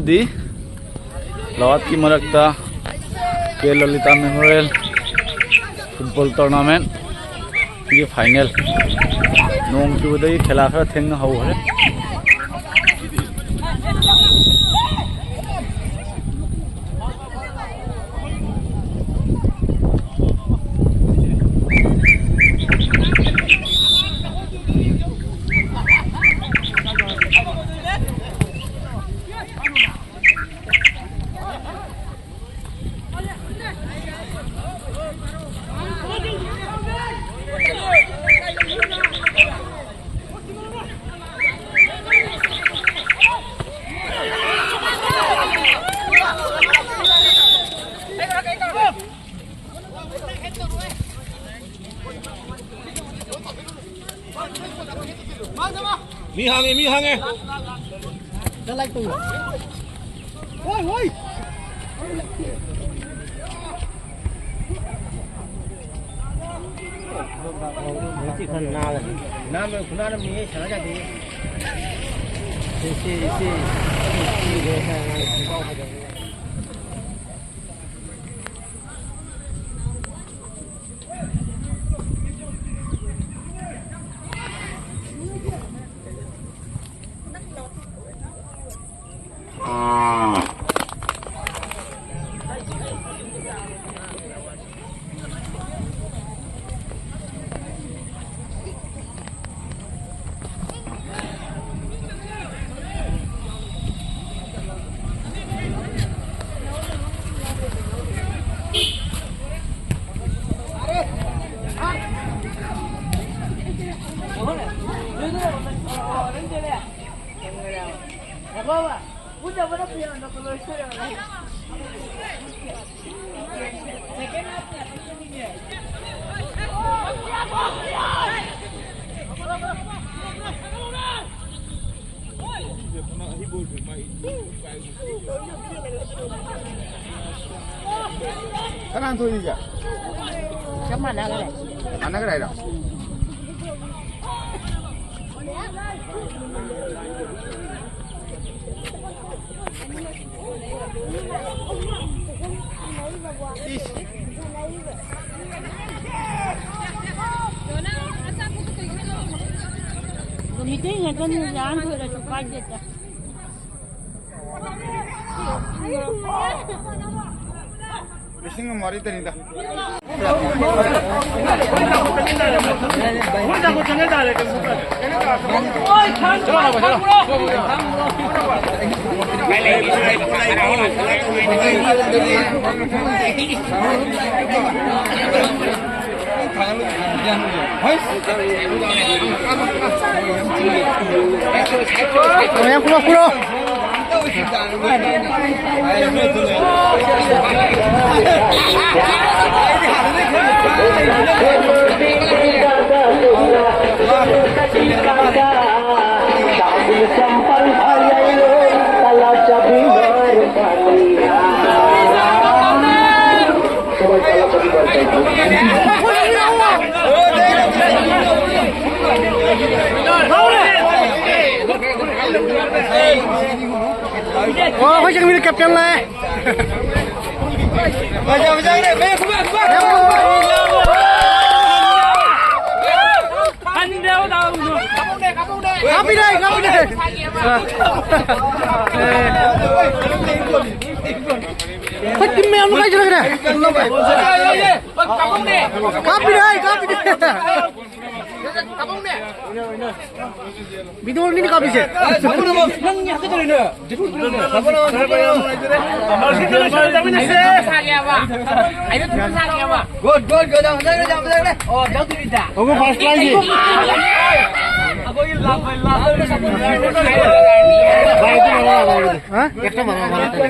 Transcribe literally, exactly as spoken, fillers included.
ꯗꯤ ꯂꯋꯥꯠꯀꯤ ꯃꯔꯛꯇ ꯀꯦ ꯂꯂꯤꯇꯥ memorial football ꯇꯣꯔꯅꯥꯃꯦꯟꯒꯤ final. ꯅꯣꯡ ꯆꯨꯕꯗꯒꯤ ꯈꯦꯂꯥ ꯈꯔ ꯊꯦꯡꯅ ꯍꯧꯈ꯭ꯔꯦ꯫ ꯃꯤ ꯍꯥꯡꯉꯦ, ꯃꯤ ꯍꯥꯡꯉꯦ꯫ ꯍꯣꯏ, ꯍꯣꯏ꯫ ꯅꯥꯟꯕ ꯈꯨꯅꯥꯟ ꯑꯃꯅꯤꯍꯦ, ꯁꯥꯟꯅ ꯌꯥꯗꯦꯍꯦ꯫ ꯁꯤ, ꯁꯤ, ꯁꯤ, ꯁꯤ, ꯁꯤ, ꯁꯤ, ꯀꯅꯥꯅ ꯊꯣꯛꯏꯁꯦ? ꯆꯞ ꯃꯥꯟꯅꯈ꯭ꯔꯦ꯫ ꯃꯥꯟꯅꯈ꯭ꯔꯦ ꯍꯥꯏꯔꯣ? ꯃꯤꯇꯩ ꯉꯥꯛꯇꯅꯤ, ꯂꯥꯟ ꯂꯣꯏꯔꯁꯨ ꯀꯥꯏꯗꯦꯗ꯫ ꯂꯤꯁꯤꯡ ꯑꯃ ꯋꯥꯔꯤꯗꯅꯤꯗ꯫ ꯑꯣ, ꯑꯩꯈꯣꯏ ꯆꯪꯃꯤꯅ ꯀꯦꯞꯇꯦꯟ ꯂꯥꯛꯑꯦ꯫ ꯀꯥꯞꯄꯤꯔꯦ, ꯀꯥꯞꯄꯤꯔꯦ꯫ ꯑ꯫ ꯑꯦ꯫ ꯑꯩꯈꯣꯏ ꯇꯤꯝ ꯃꯌꯥꯝ ꯂꯣꯏ ꯀꯥꯏ ꯆꯠꯈ꯭ꯔꯦ? ꯀꯥꯞꯄꯤꯔꯦ, ꯀꯥꯞꯄꯤꯔꯦ꯫ ꯕꯤꯗꯣꯜꯒꯤꯅꯤ ꯀꯥꯞꯄꯤꯁꯦ꯫ ꯅꯪ ꯍꯥꯏꯒꯗꯧꯔꯤꯅꯦ꯫ ꯒꯨꯗ, ꯒꯨꯗ, ꯒꯨꯗ, ꯌꯥꯝ ꯐꯖꯈ꯭ꯔꯦ, ꯌꯥꯝ ꯐꯖꯈ꯭ꯔꯦ꯫ ꯑꯣ, ꯖꯥꯎ ꯇꯨꯔꯤꯗ꯫ ꯑꯩꯈꯣꯏ ꯐꯥꯔꯁ ꯄ꯭ꯔꯥꯏꯖꯁꯤ꯫ ꯑꯩꯈꯣꯏꯒꯤ ꯂꯥꯛꯄ, ꯂꯥꯛꯄ ꯁꯞꯄꯣꯔꯠ꯫ ꯚꯥꯏ, ꯑꯗꯨ ꯃꯉꯥ ꯂꯧꯔꯒꯦ꯫ ꯍꯥ? ꯑꯦꯛꯁꯇ꯭ꯔꯥ ꯃꯉꯥ, ꯃꯉꯥ꯫